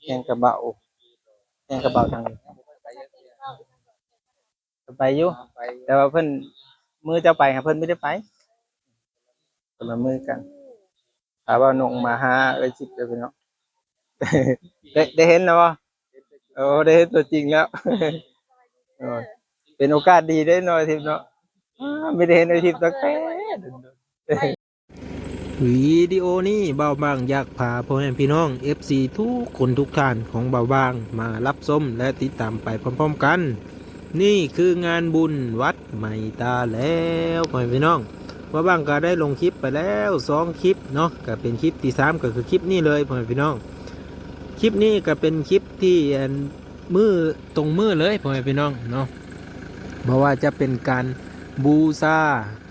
ແຮງກະເບົາ ແຮງກະເບົາທາງນີ້ ໄປຢູ່ ແຕ່ວ່າເພິ່ນ ມື້ເຈົ້າໄປຫາເພິ່ນບໍ່ໄດ້ໄປ ຄົນລະມື້ກັນ. ຖ້າວ່ານົງມາຫາເອື້ອຍຊິດເດີພີ່ນ້ອງ ໄດ້ ໄດ້ເຫັນແລ້ວບໍ່? ໂອ້ ໄດ້ເຫັນຕົວຈິງແລ້ວ ໂອ້ ເປັນໂອກາດດີເດ້ນ້ອງທິບເນາະ ອາ ບໍ່ໄດ້ເຫັນເອື້ອຍທິບຕັ້ງແຕ່ດົນໆ. ວິດີໂອນີ້ບ່າວບາງຢາກພາພໍ່ແມ່ພີ່ນ້ອງເອັຟຊີທຸກຄົນທຸກທ່ານຂອງບ່າວບາງມາຮັບຊົມ ແລະ ຕິດຕາມໄປພ້ອມໆກັນ. ນີ້ຄືງານບຸນວັດໃໝ່ຕາແລວ ພໍ່ແມ່ພີ່ນ້ອງ. ບ່າວບາງກໍໄດ້ລົງຄລິບໄປແລ້ວສອງຄລິບເນາະ ກໍເປັນຄລິບທີສາມ ກໍຄືຄລິບນີ້ເລີຍ ພໍ່ແມ່ພີ່ນ້ອງ. ຄລິບນີ້ກໍເປັນຄລິບທີ່ ອັນ ມື້ ຕົງມື້ເລີຍ ພໍ່ແມ່ພີ່ນ້ອງເນາະ. ບໍ່ວ່າຈະເປັນການບູຊາ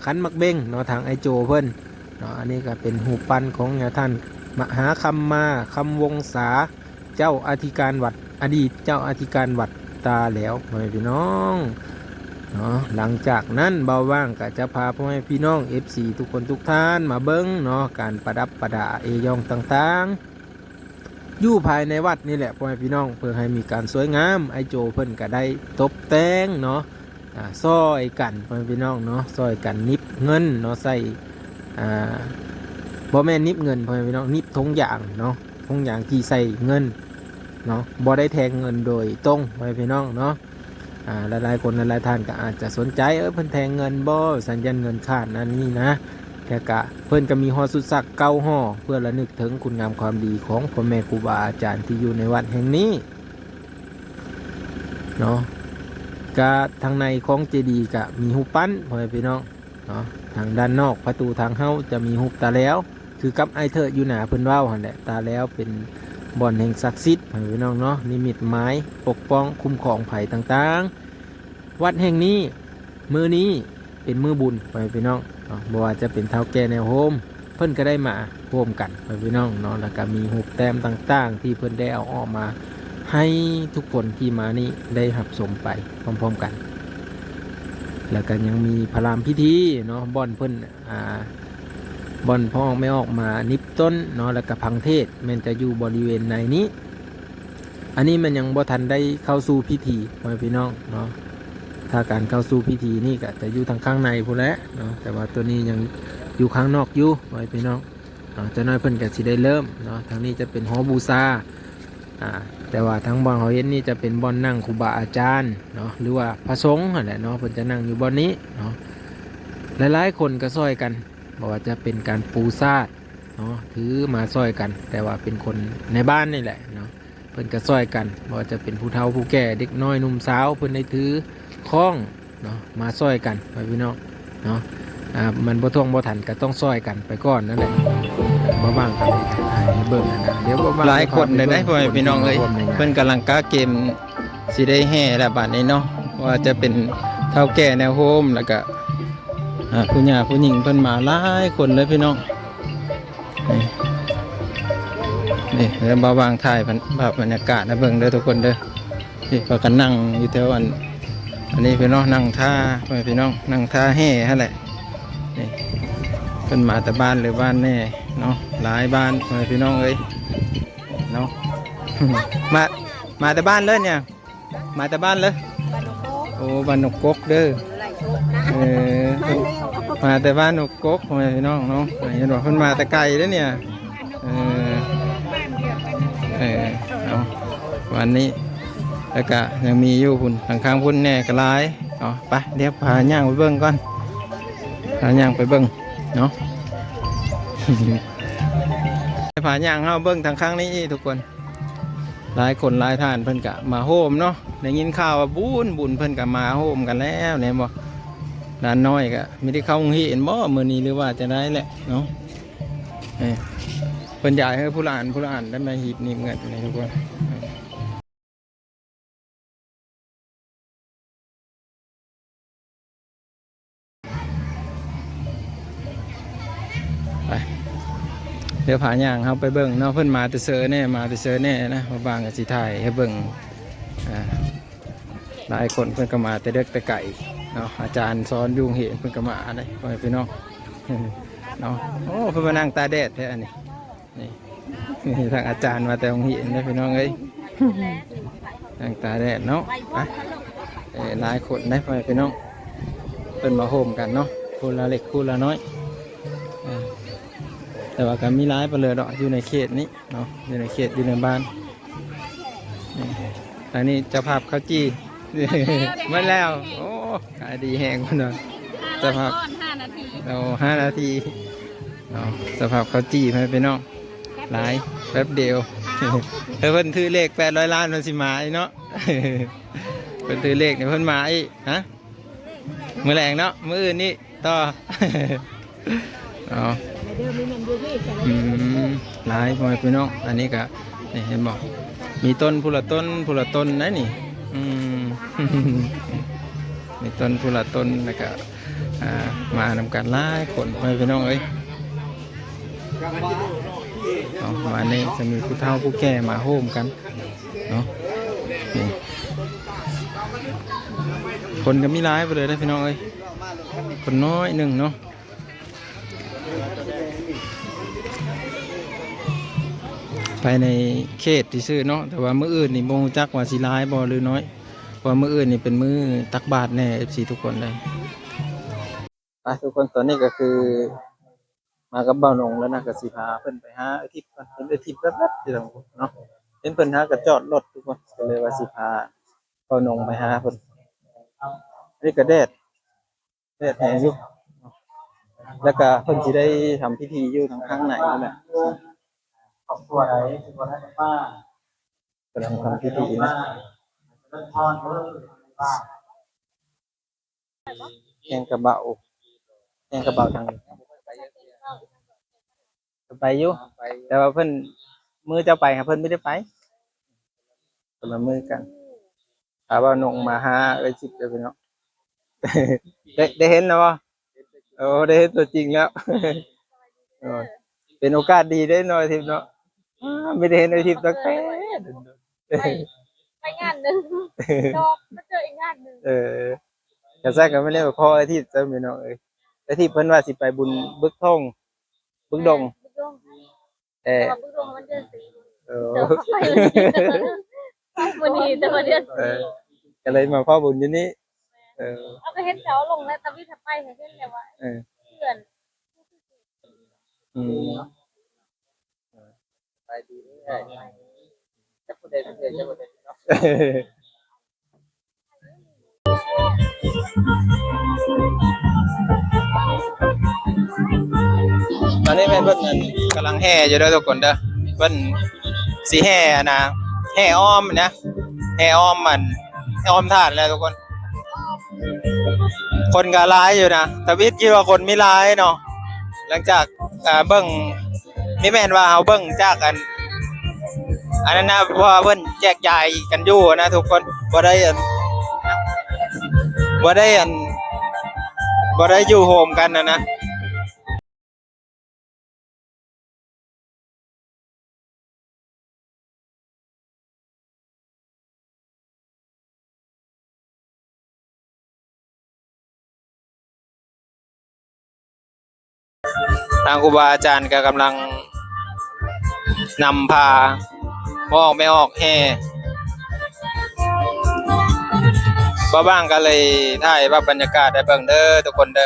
ຂັນໝາກເບັງເນາະ ທາງອ້າຍໂຈເພິ່ນເນາະ. ອັນນີ້ກໍເປັນຮູບປັ້ນຂອງຍາທ່ານມະຫາຄຳມາ ຄຳວົງສາ ເຈົ້າອະທິການວັດ ອະດີດເຈົ້າອະທິການວັດຕາແລວ ພໍ່ແມ່ພີ່ນ້ອງເນາະ. ຫຼັງຈາກນັ້ນ ບ່າວບາງກໍຈະພາພໍ່ແມ່ພີ່ນ້ອງເອັຟຊີທຸກຄົນທຸກທ່ານມາເບິ່ງເນາະ ການປະດັບປະດາເອຢອງຕ່າງໆ ຢູ່ພາຍໃນວັດນີ້ແຫຼະ ພໍ່ແມ່ພີ່ນ້ອງ ເພື່ອໃຫ້ມີການສວຍງາມ. ອ້າຍໂຈເພິ່ນກໍໄດ້ຕົບແຕ່ງເນາະ ອາ ຊ່ອຍກັນ ພໍ່ແມ່ພີ່ນ້ອງເນາະ ຊ່ອຍກັນໜິບເງິນເນາະ ໃສ່ ອາ ບໍ່ແມ່ນໜິບເງິນ ພໍ່ແມ່ພີ່ນ້ອງ ໜິບຖົງຢາງເນາະ ຖົງຢາງທີ່ໃສ່ເງິນເນາະ ບໍ່ໄດ້ແທງເງິນໂດຍຕົງ ພໍ່ແມ່ພີ່ນ້ອງເນາະ. ອາ ຫຼາຍໆຄົນຫຼາຍໆທ່ານກໍອາດຈະສົນໃຈ ເອີ ເພິ່ນແທງເງິນບໍ່ ສັນຍານເງິນຂາດນັ້ນນີ້ນະ ແຕ່ກະເພິ່ນກໍມີຫໍຊຸດສັກເກົ້າຫໍ ເພື່ອລະນຶກເຖິງຄຸນງາມຄວາມດີຂອງພໍ່ແມ່ຄູບາອາຈານທີ່ຢູ່ໃນວັດແຫ່ງນີ້ເນາະ. ກະທາງໃນຂອງເຈດີກະມີຮູບປັ້ນ ພໍ່ແມ່ພີ່ນ້ອງເນາະ ທາງດ້ານນອກປະຕູທາງເຂົ້າຈະມີຮູບຕາແລວ ຄືກັບອ້າຍເທີດຢູ່ໜ້າເພິ່ນເວົ້າຫັ້ນແຫຼະ ຕາແລວເປັນບ່ອນແຫ່ງສັກສິດ ພໍ່ແມ່ພີ່ນ້ອງເນາະ ນິມິດໝາຍປົກປ້ອງຄຸ້ມຄອງໄພຕ່າງໆ. ວັດແຫ່ງນີ້ ມື້ນີ້ເປັນມື້ບຸນ ພໍ່ແມ່ພີ່ນ້ອງເນາະ ບໍ່ວ່າຈະເປັນທ້າວແກ່ແນວໂຮມ ເພິ່ນກໍໄດ້ມາໂຮມກັນ ພໍ່ແມ່ພີ່ນ້ອງເນາະ ແລ້ວກໍມີຮູບແຕ້ມຕ່າງໆ ທີ່ເພິ່ນໄດ້ເອົາອອກມາໃຫ້ທຸກຄົນທີ່ມານີ້ໄດ້ຮັບຊົມໄປພ້ອມໆກັນ. ແລ້ວກໍຍັງມີພະລານພິທີເນາະ ບ່ອນເພິ່ນ ອ່າ ບ່ອນພໍ່ອອກແມ່ອອກມາໜິບຕົ້ນເນາະ ແລ້ວກໍຟັງເທດ ແມ່ນຈະຢູ່ບໍລິເວນໃນນີ້. ອັນນີ້ມັນຍັງບໍ່ທັນໄດ້ເຂົ້າສູ່ພິທີ ພໍ່ແມ່ພີ່ນ້ອງເນາະ ຖ້າການເຂົ້າສູ່ພິທີນີ້ກໍຈະຢູ່ທາງຂ້າງໃນພຸ້ນແຫຼະເນາະ ແຕ່ວ່າຕົວນີ້ຍັງຢູ່ຂ້າງນອກຢູ່ ພໍ່ແມ່ພີ່ນ້ອງເນາະ. ຈັກໜ້ອຍເພິ່ນກໍຊິໄດ້ເລີ່ມເນາະ ທາງນີ້ຈະເປັນຫໍບູຊາ ອາ ແຕ່ວ່າທາງບ່ອນເຮົາເຫັນນີ້ຈະເປັນບ່ອນນັ່ງຄູບາອາຈານເນາະ ຫຼືວ່າພະສົງຫັ້ນແຫຼະເນາະ ເພິ່ນຈະນັ່ງຢູ່ບ່ອນນີ້ເນາະ. ຫຼາຍໆຄົນກໍຊ່ອຍກັນ ບໍ່ວ່າຈະເປັນການປູຊາດເນາະ ຖືມາຊ່ອຍກັນ ແຕ່ວ່າເປັນຄົນໃນບ້ານນີ້ແຫຼະເນາະ ເພິ່ນກໍຊ່ອຍກັນ ບໍ່ວ່າຈະເປັນຜູ້ເຖົ້າຜູ້ແກ່ ເດັກນ້ອຍໜຸ່ມສາວ ເພິ່ນໄດ້ຖືຄ້ອງເນາະ ມາຊ່ອຍກັນ ພໍ່ແມ່ພີ່ນ້ອງເນາະ. ອາ ມັນບໍ່ຖ້ວງບໍ່ທັນກໍຕ້ອງຊ່ອຍກັນໄປກ່ອນນັ້ນແຫຼະ. ບໍ່ວ່າງກໍໃຫ້ເບິ່ງນະ ດຽວບໍ່ວ່າງຫຼາຍຄົນເລີຍເດ້ ພໍ່ແມ່ພີ່ນ້ອງເອີຍ ເພິ່ນກຳລັງກະກຽມ ຊິໄດ້ແຫ່ແລ້ວບາດນີ້ເນາະ ວ່າຈະເປັນເຖົ້າແກ່ແນວໂຮມ ແລ້ວກະ ອາ ຜູ້ຫຍ່າຜູ້ຍິງເພິ່ນມາຫຼາຍຄົນເລີຍພີ່ນ້ອງ. ນີ້ ນີ້ ແລ້ວບ່າວບາງຖ່າຍ ພາບບັນຍາກາດໃຫ້ເບິ່ງເດີທຸກຄົນເດີ. ນີ້ພາກັນນັ່ງຢູ່ແຖວອັນ ອັນນີ້ພີ່ນ້ອງ ນັ່ງທ່າ ພໍ່ແມ່ພີ່ນ້ອງ ນັ່ງທ່າແຫ່ຫັ້ນແຫຼະ. ນີ້ເພິ່ນມາແຕ່ບ້ານຫຼືບ້ານແນ່ເນາະ ຫຼາຍບ້ານ ພໍ່ແມ່ພີ່ນ້ອງເອີຍເນາະ. ມາ ມາແຕ່ບ້ານເລີຍນີ້ ມາແຕ່ບ້ານເລີຍ? ບ້ານນົກກົກ. ໂອ້ ບ້ານນົກກົກເດີ. ເອີ ມາແຕ່ບ້ານນົກກົກ ພໍ່ແມ່ພີ່ນ້ອງເນາະ. ເຫັນວ່າເພິ່ນມາແຕ່ໄກເດ້ນີ້. ເອີ ເອີ ເອົາ ວັນນີ້ ແລ້ວກະຍັງມີຢູ່ພຸ້ນ ທາງຂ້າງພຸ້ນແນ່ກໍຫຼາຍເນາະ. ໄປ ດຽວພາຍ່າງໄປເບິ່ງກ່ອນ ພາຍ່າງໄປເບິ່ງເນາະ. ພາຍ່າງເຮົາເບິ່ງທາງຂ້າງນີ້ອີກທຸກຄົນ. ຫຼາຍຄົນຫຼາຍທ່ານເພິ່ນກະມາໂຮມເນາະ. ໄດ້ຍິນຂ່າວວ່າບຸນ ບຸນເພິ່ນກະມາໂຮມກັນແລ້ວ ແມ່ນບໍ່? ຫຼານນ້ອຍກະມີແຕ່ເຂົ້າໂຮງຮຽນບໍ່ມື້ນີ້ ຫຼືວ່າຈັ່ງໃດແຫຼະເນາະ. ເອີ ເພິ່ນຢາກໃຫ້ຜູ້ຫຼານ ຜູ້ຫຼານໄດ້ມາຮີບໜີບເງິນນີ້ທຸກຄົນ. ໄປ ດຽວພາຍ່າງເຮົາໄປເບິ່ງເນາະ. ເພິ່ນມາແຕ່ເຊີແນ່ ມາແຕ່ເຊີແນ່ນະ. ບ່າວບາງກໍຊິຖ່າຍໃຫ້ເບິ່ງ. ອ່າ ຫຼາຍຄົນເພິ່ນກໍມາແຕ່ເດິກແຕ່ໄກເນາະ. ອາຈານສອນຢູ່ໂຮງຮຽນເພິ່ນກໍມາເດ້ ພໍ່ແມ່ພີ່ນ້ອງເນາະ. ໂອ້ ເພິ່ນມານັ່ງຕາກແດດແທ້ອັນນີ້. ນີ້ ນີ້ທາງອາຈານມາແຕ່ໂຮງຮຽນເດ້ພີ່ນ້ອງເອີຍ ທາງຕາແດດເນາະ ໄປ ເອີ ຫຼາຍຄົນເດ້ພໍ່ແມ່ພີ່ນ້ອງ ເພິ່ນມາໂຮມກັນເນາະ ຜູ້ລະເລັກຜູ້ລະນ້ອຍ ເອີ ແຕ່ວ່າກໍມີຫຼາຍປານເລີດເນາະ ຢູ່ໃນເຂດນີ້ເນາະ ຢູ່ໃນເຂດ ຢູ່ໃນບ້ານ ນີ້ ທາງນີ້ເຈົ້າພາບເຂົ້າຈີ່ ໝົດແລ້ວ ໂອ້ ຂາຍດີແຮງພຸ້ນນະ ເຈົ້າພາບ ຫ້ານາທີ ໂອ້ ຫ້ານາທີ ເອົາ ເຈົ້າພາບເຂົ້າຈີ່ ພໍ່ແມ່ພີ່ນ້ອງ ຫຼາຍ ແປັບດຽວ ເອີ ເພິ່ນຖືເລກແປດຮ້ອຍລ້ານ ເພິ່ນຊິມາອີກເນາະ ເພິ່ນຖືເລກນີ້ເພິ່ນມາອີກ ຮະ ມື້ແລງເນາະ ມື້ອື່ນນີ້ຕໍ່ ເອົາ ອືມ ຫຼາຍພໍ່ແມ່ພີ່ນ້ອງ ອັນນີ້ກະ ນີ້ເຫັນບໍ່ ມີຕົ້ນ ຜູ້ລະຕົ້ນ ຜູ້ລະຕົ້ນໄດ໋ນີ້ ອືມ ມີຕົ້ນ ຜູ້ລະຕົ້ນ ແລ້ວກະ ອ່າ ມານຳກັນຫຼາຍຄົນ ພໍ່ແມ່ພີ່ນ້ອງເອີຍ ເອົາ ປະມານນີ້ ຈະມີຜູ້ເຖົ້າຜູ້ແກ່ມາໂຮມກັນເນາະ ນີ້ ຄົນກໍມີຫຼາຍປານໃດເດ້ພີ່ນ້ອງເອີຍ ຄົນນ້ອຍໜຶ່ງເນາະ ພາຍໃນເຂດຊື່ໆເນາະ ແຕ່ວ່າມື້ອື່ນນີ້ບໍ່ຮູ້ຈັກວ່າຊິຫຼາຍບໍ່ ຫຼື ນ້ອຍ ເພາະວ່າມື້ອື່ນນີ້ເປັນມື້ຕັກບາດແດ່ ເອັຟຊີ ທຸກຄົນເດີ. ໄປທຸກຄົນ ຕອນນີ້ກໍຄືມາກັບບ່າວນົງແລ້ວນະ ກໍຊິພາເພິ່ນໄປຫາເອື້ອຍທິບກ່ອນ ເຫັນເອື້ອຍທິບແວບໆຢູ່ທາງພຸ້ນເນາະ ເຫັນເພິ່ນຫາກໍຈອດລົດທຸກຄົນ ກໍເລີຍວ່າຊິພາບ່າວນົງໄປຫາເພິ່ນ ອັນນີ້ກໍແດດ ແດດແຮງຢູ່ ແລ້ວກໍເພິ່ນຊິໄດ້ທຳພິທີຢູ່ທາງຂ້າງໃນພຸ້ນແຫຼະ ຄອບຄົວໃດທີ່ບໍ່ໄດ້ມາ ກຳລັງທຳພິທີນະ ແຮງກະເບົາ ແຮງກະເບົາທາງນີ້ ໄປຢູ່ ແຕ່ວ່າເພິ່ນ ມື້ເຈົ້າໄປຫາເພິ່ນບໍ່ໄດ້ໄປ ຄົນລະມື້ກັນ ຖ້າວ່ານົງມາຫາເອື້ອຍທິບເດີພີ່ນ້ອງ ໄດ້ ໄດ້ເຫັນແລ້ວບໍ່? ໂອ້ ໄດ້ເຫັນຕົວຈິງແລ້ວ ໂອ້ ເປັນໂອກາດດີເດ້ນ້ອງທິບເນາະ ອາ ບໍ່ໄດ້ເຫັນເອື້ອຍທິບຕັ້ງແຕ່ ໄປ ໄປງານໜຶ່ງ ດອກມາເຈີອີກງານໜຶ່ງ ເອີ ກະຊັ້ນກໍແມ່ນແລ້ວ ຂໍເອື້ອຍທິບຊະພີ່ນ້ອງເອີຍ ເອື້ອຍທິບເພິ່ນວ່າຊິໄປບຸນບຶກທອງ ບຶກດົງ ແມ່ນ ບຶກດົງ ແຕ່ ແຕ່ວ່າບຶກດົງມັນເດືອນສີ່ ເອີ ແຕ່ວ່າໄປມື້ນີ້ ໄປມື້ນີ້ ແຕ່ວ່າເດືອນ ເອີ ສີ່ ກໍເລີຍມາພໍ້ບຸນຢູ່ນີ້ ເອີ ເອົາ ກໍເຫັນເຈົ້າລົງໃນທະວິດ ໄປໃຫ້ເຫັນແລ້ວວ່າ ເອີ ເພື່ອນ ອືມ ໄປດີເລື້ອຍ ຈັກຜູ້ໃດເປັນເອື້ອຍ ຈັກຜູ້ໃດເປັນນ້ອງ. ຕອນນີ້ແມ່ນເພິ່ນ ອັນ ກຳລັງແຫ່ຢູ່ເດີທຸກຄົນເດີ ເພິ່ນຊິແຫ່ ອັນນະ ແຫ່ອ້ອມນະ ແຫ່ອ້ອມ ອັນ ອ້ອມທາດແລ້ວທຸກຄົນ ຄົນກໍຫຼາຍຢູ່ນະ ທຳອິດຄິດວ່າຄົນມີຫຼາຍເນາະ ຫຼັງຈາກ ເອີ ເບິ່ງ ນີ້ແມ່ນວ່າເຮົາເບິ່ງຈາກ ອັນ ອັນນັ້ນນະ ເພາະວ່າເພິ່ນແຈກຢາຍກັນຢູ່ນະທຸກຄົນ ບໍ່ໄດ້ອັນ ບໍ່ໄດ້ອັນ ບໍ່ໄດ້ຢູ່ໂຮມກັນນະນະ. ທາງຄູບາອາຈານກໍກຳລັງນຳພາພໍ່ອອກແມ່ອອກແຫ່ ບ່າວບາງກໍເລີຍຖ່າຍພາບບັນຍາກາດໃຫ້ເບິ່ງເດີທຸກຄົນເດີ.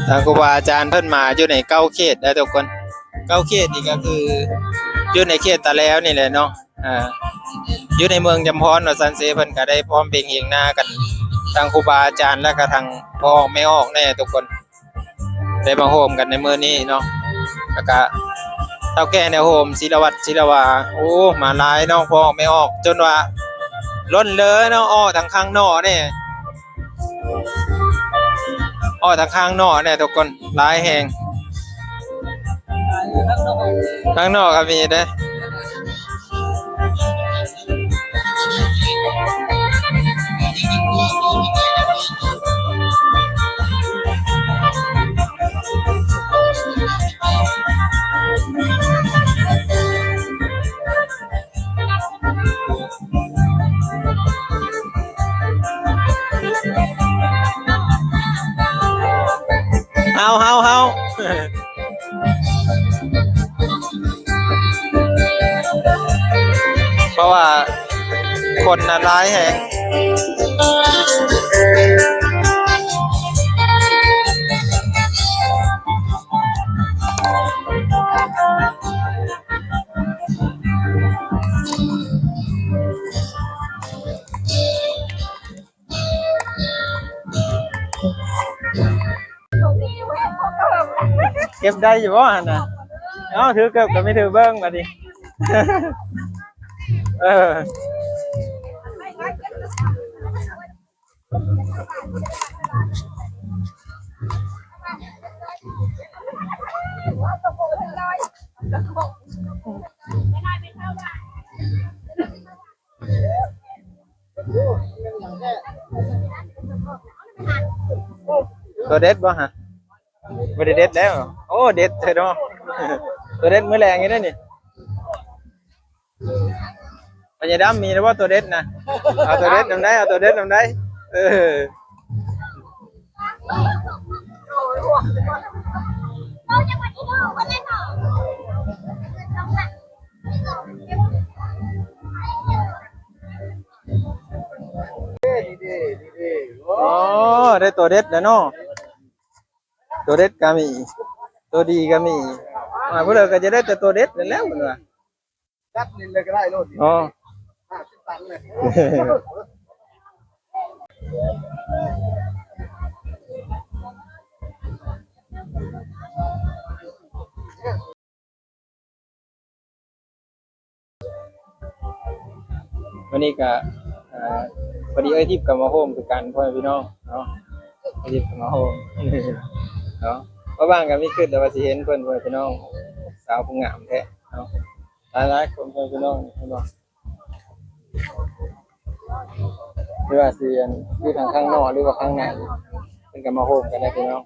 ທາງຄູບາອາຈານເພິ່ນມາຢູ່ໃນເກົ້າເຂດເດີທຸກຄົນ. ເກົ້າເຂດນີ້ກໍຄືຢູ່ໃນເຂດຕາແລວນີ້ແຫຼະເນາະ ອ່າ ຢູ່ໃນເມືອງຈຳພອນວ່າຊັ້ນເຊ ເພິ່ນກໍໄດ້ພ້ອມເພງຮຽງໜ້າກັນ ທັງຄູບາອາຈານ ແລະກະທັງພໍ່ອອກແມ່ອອກແດ່ທຸກຄົນ ໄດ້ມາໂຮມກັນໃນມື້ນີ້ເນາະ ແລະກະເຖົ້າແກ່ແນວໂຮມ ສີລະວັດ ສີລະວາ ໂອ້ ມາຫຼາຍເນາະ ພໍ່ອອກແມ່ອອກ ຈົນວ່າລົ້ນເລີຍເນາະ ອອກທາງຂ້າງນອກແດ່ ອອກທາງຂ້າງນອກແດ່ທຸກຄົນ ຫຼາຍແຮງ. ຂ້າງນອກກໍມີເດ້. ເຮົາ ເຮົາ ເຮົາ ເພາະວ່າຄົນນັ້ນຫຼາຍແຮງ. ເກັບໄດ້ຢູ່ບໍ່ຫັ້ນນະ? ເອົ້າ ຖືເກີບກໍມີຖືເບິ່ງບັດນີ້ ເອີ. ຕົວເດັດບໍ່ຫະ? ບໍ່ໄດ້ເດັດແລ້ວ. ໂອ້ ເດັດແທ້ເນາະ. ຕົວເດັດມື້ແລງນີ້ເດ້ນີ້. ພະຍາດຳມີແລ້ວບໍ່ຕົວເດັດນະ? ເອົາຕົວເດັດນຳໄດ້ ເອົາຕົວເດັດນຳໄດ້. ເອີ. ອໍ ໄດ້ຕົວເດັດແລ້ວເນາະ. ຕົວເດັດກໍມີ ຕົວດີກໍມີ. ອາ ຜູ້ໃດກໍຈະໄດ້ແຕ່ຕົວເດັດນັ້ນແຫຼະເພິ່ນວ່າ. ຈັດຫຼິ້ນເລີຍກໍໄດ້ໂລດ. ອໍ ຫ້າສິບຕັນເລີຍ. ວັນນີ້ກະ ເອີ ພໍດີເອື້ອຍທິບກໍມາໂຮມຄືກັນ ພໍ່ແມ່ພີ່ນ້ອງເນາະ. ເອື້ອຍທິບກໍມາໂຮມເນາະ. ເພາະວ່າກໍມີຄິດແລ້ວວ່າຊິເຫັນເພິ່ນ ພໍ່ແມ່ພີ່ນ້ອງ. ສາວຜູ້ງາມແທ້ເນາະ. ຫຼາຍໆຄົນ ພໍ່ແມ່ພີ່ນ້ອງ ເຫັນບໍ່? ຫຼືວ່າຊິ ອັນ ຢູ່ທາງຂ້າງນອກ ຫຼືວ່າຂ້າງໃນ ເພິ່ນກໍມາໂຮມກັນໄດ້ພີ່ນ້ອງ.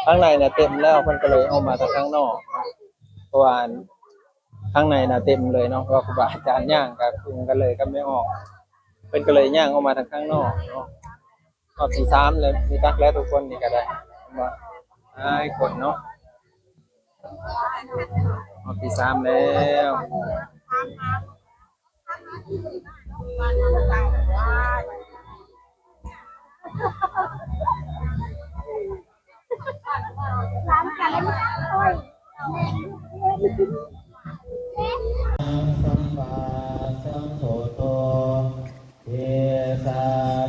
ຂ້າງໃນນະເຕັມແລ້ວ ເພິ່ນກໍເລີຍອອກມາທາງຂ້າງນອກ ເພາະວ່າຂ້າງໃນນະເຕັມເລີຍເນາະ ເພາະວ່າຄູບາອາຈານຍ່າງກໍຄຸມກັນເລີຍກັບແມ່ອອກ ເພິ່ນກໍເລີຍຍ່າງອອກມາທາງຂ້າງນອກເນາະ. ຮອບທີສາມແລ້ວ ຮູ້ຈັກແລ້ວທຸກຄົນນີ້ກໍໄດ້ ເຫັນບໍ່? ຫຼາຍຄົນເນາະ. ຮອບທີສາມແລ້ວ. ສາມກັນແລ້ວ ສຳມາສຳພຸດໂທ ວິຊາ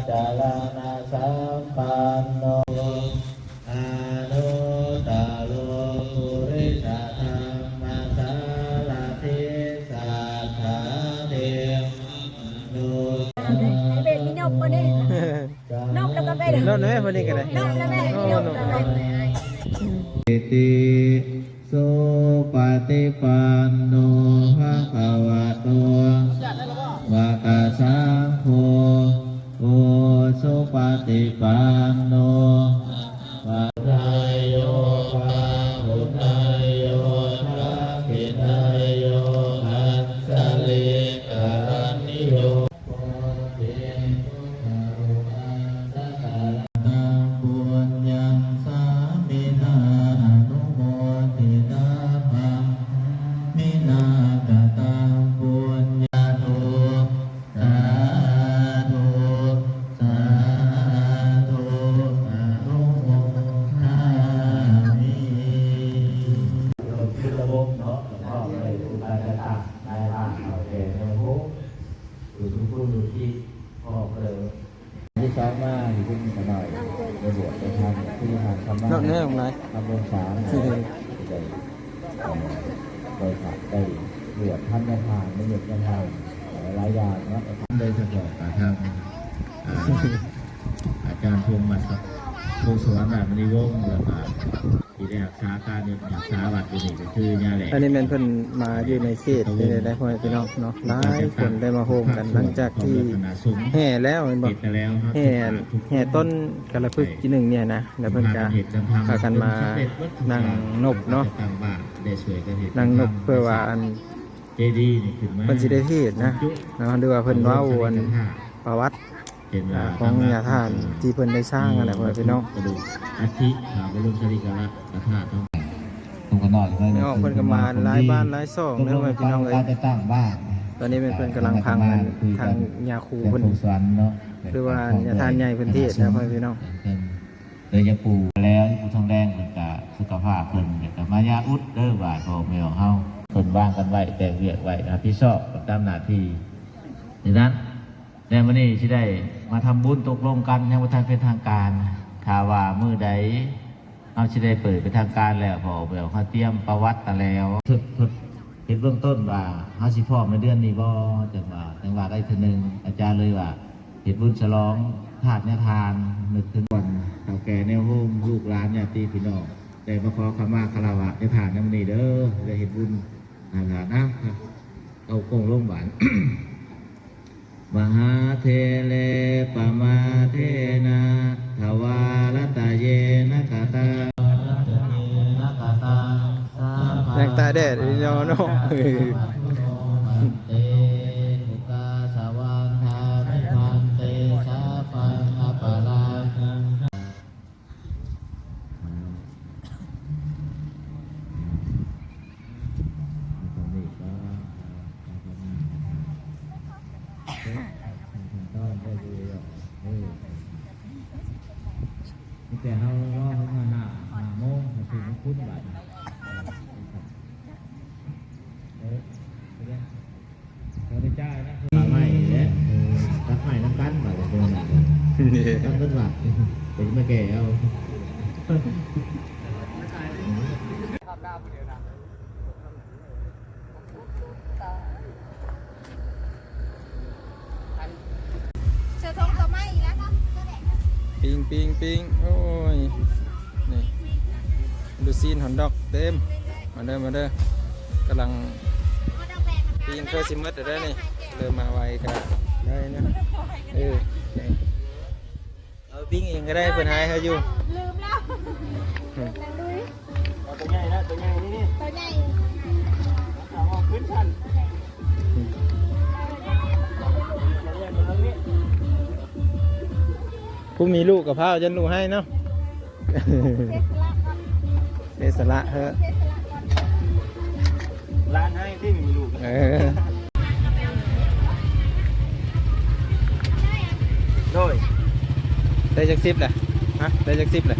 ຈາລະນະສຳປັນໂນ ອະນຸດຕະໂລ ປຸລິສະທຳມະສາລະຖິ ສັດຖາເທວະມະນຸດ ເປັນນະຍົກບໍ່ເດ້? ນົບແລ້ວກໍໄປ ນົບແລ້ວແມ່ ຜູ້ນີ້ກໍໄດ້ ນົບແລ້ວແມ່ ໂອ້ ນົບແລ້ວແມ່. ຕິ ສຸປະຕິປັນໂນ ພະຄະວະໂຕ ສາວະກະສັງໂຄ ອຸຊຸປະຕິປັນໂນ ພະຄະວະ ໂຍ ພາຫຸນະໂຍ ທັກຂິນະໂຍ ອັນຊະລີກະລັນໂຍ ໂພຕິພຸດທະຮູປັງ ສັກກາລະຕັງ ປຸນຍັງສາມິນາ ອະນຸໂມທິຕາ ບາເມນາ ກະຕັງ ປຸນຍາໂທ ສາທຸ ສາທຸ ອະນຸໂມທາມິ ລົງຂຶ້ນລະບົບເນາະ ກໍມອບໃຫ້ຜູ້ການຈັດຕັ້ງ ນາຍຫ້າງ ເຖົ້າແກ່ແມ່ໂຮ ຜູ້ທຸກຜູ້ທີ່ ພໍເພີ່ມ ທີ່ສອງມາ ທີ່ເປັນຂະນ້ອຍ ໄດ້ບວດໄດ້ທຳ ຄືທານຄຳມາ ເນາະ ແນວໃດ ຄຳວົງສາ ໄດ້ ເອີ ໄດ້ ໄດ້ບວດທຳຍາທານ ໄດ້ເຮັດຍາທານ ຫຼາຍໆຢ່າງເນາະ ໂດຍສະເພາະກະທາງ ອາ ອາຈານພົງມະ ພົງສະຫວັນ ລາດມະນີວົງ ແລ້ວກະ ທີ່ໄດ້ຮັກສາການຢູ່ ຮັກສາວັດຢູ່ນີ້ກໍຄືຍາແຫຼະ ອັນນີ້ແມ່ນເພິ່ນມາຢູ່ໃນເຂດນີ້ແຫຼະ ພໍ່ແມ່ພີ່ນ້ອງເນາະ ຫຼາຍຄົນໄດ້ມາໂຮມກັນ ຫຼັງຈາກທີ່ແຫ່ແລ້ວແມ່ນບໍ່ ແຫ່ ແຫ່ຕົ້ນກາລະພຶກທີໜຶ່ງນີ້ນະ ແລ້ວເພິ່ນກໍພາກັນມານັ່ງນົບເນາະ ນັ່ງນົບເພື່ອວ່າອັນ ເຈດີນີ້ຂຶ້ນມາ ເພິ່ນຊິໄດ້ເທດນະເນາະ ຫຼືວ່າເພິ່ນເວົ້າອັນປະຫວັດ ເປັນ ອ່າ ຂອງຍາທ່ານທີ່ເພິ່ນໄດ້ສ້າງຫັ້ນແຫຼະ ພໍ່ແມ່ພີ່ນ້ອງ. ກະດູກອັດຖິ ພະບໍລົມສາລີລິກະທາດ ເພິ່ນກະມາຫຼາຍບ້ານຫຼາຍຊ່ອງເດີ ພໍ່ແມ່ພີ່ນ້ອງເອີຍ. ຕອນນີ້ແມ່ນເພິ່ນກຳລັງຟັງທາງຍາຄູເພິ່ນ ຫຼືວ່າຍາທ່ານໃຫຍ່ເພິ່ນເທດນະ ພໍ່ແມ່ພີ່ນ້ອງ. ໂດຍຍາປູ່ແລ້ວ ຍາປູ່ທອງແດງເພິ່ນກະສຸຂະພາບເພິ່ນກະມາຍາອຸດເດີ ບາດພໍ່ແມ່ເຮົາ ເພິ່ນວາງກັນໄວ້ ແບ່ງວຽກໄວ້ ຮັບຜິດຊອບຕາມໜ້າທີ່. ດັ່ງນັ້ນ ແລະ ມື້ນີ້ຊິໄດ້ມາທຳບຸນຕົກລົງກັນ ຍັງບໍ່ທັນເປັນທາງການ. ຖ້າວ່າມື້ໃດເຮົາຊິໄດ້ເປີດເປັນທາງການແລ້ວ ພໍ່ແມ່ເຮົາຕຽມປະຫວັດຕາແລ້ວ ເຮັດເບື້ອງຕົ້ນວ່າເຮົາຊິພ້ອມໃນເດືອນນີ້ບໍ່ ຈັ່ງວ່າ ຈັ່ງວ່າໄດ້ເທື່ອໜຶ່ງ. ອາຈານເລີຍວ່າ ເຮັດບຸນສະຫຼອງທາດຍາທ່ານ ນຶກເຖິງບ່ອນເຖົ້າແກ່ແນວໂຮມ ລູກຫຼານຍາຕິພີ່ນ້ອງ ໄດ້ມາຂໍຂະມາຄາລະວະຍາທ່ານໃນມື້ນີ້ເດີ ໄດ້ເຮັດບຸນນັ້ນລະນະ. ເອົາກົງລົງບາດ ມະຫາເທເລ ປະມາເທນະ ທະວາລະຕະເຍນະກະຕັງ ແສງຕາແດດອີ່ເນາະ. ມີແຕ່ເຮົາລໍເພິ່ນມາຫ້າ ຫ້າໂມງ ເຮົາຊິມາຄຸນບາດນີ້. ເອີ ເອີ ເຂົາໄດ້ຈ່າຍນະ ຕັດໄມ້ແຫຼະ ເອີ ຕັດໄມ້ນຳກັນ ບາດນີ້ ຕັດເບິດບາດ ເປັນມາແກ່ເອົາ. ເສືອໂທງຕົວໃໝ່ອີກແລ້ວ. ປີ້ງ ປີ້ງ ປີ້ງ ໂອ້ຍ ນີ້ ລູກຊີ້ນ ຮອດດອກເຕັມ. ມາເດີ ມາເດີ ກຳລັງປີ້ງ ເຄືອຊິໝົດແລ້ວເດີນີ້ ເລີ່ມມາໄວກະໄດ້ນະ. ເອີ ເອົາປີ້ງເອງກະໄດ້ ເພິ່ນໃຫ້ເຮົາຢູ່. ລືມແລ້ວ ນາງລຸຍ ເອົາຕົວໃຫຍ່ນະ ຕົວໃຫຍ່ນີ້ ນີ້ ຕົວໃຫຍ່ ເອົາຂຶ້ນຊັ້ນ. ຜູ້ມີລູກກະພາວ ຢ້ານລູກໃຫ້ເນາະ. ເສຍສະຫຼະເຮີ້ ເສຍສະຫຼະກ່ອນ ເສຍສະຫຼະກ່ອນ. ຫຼານໃຫ້ທີ່ມີລູກ. ເອີ ໂດຍ ໄດ້ຈັກສິບແຫຼະ? ຮະ ໄດ້ຈັກສິບແຫຼະ?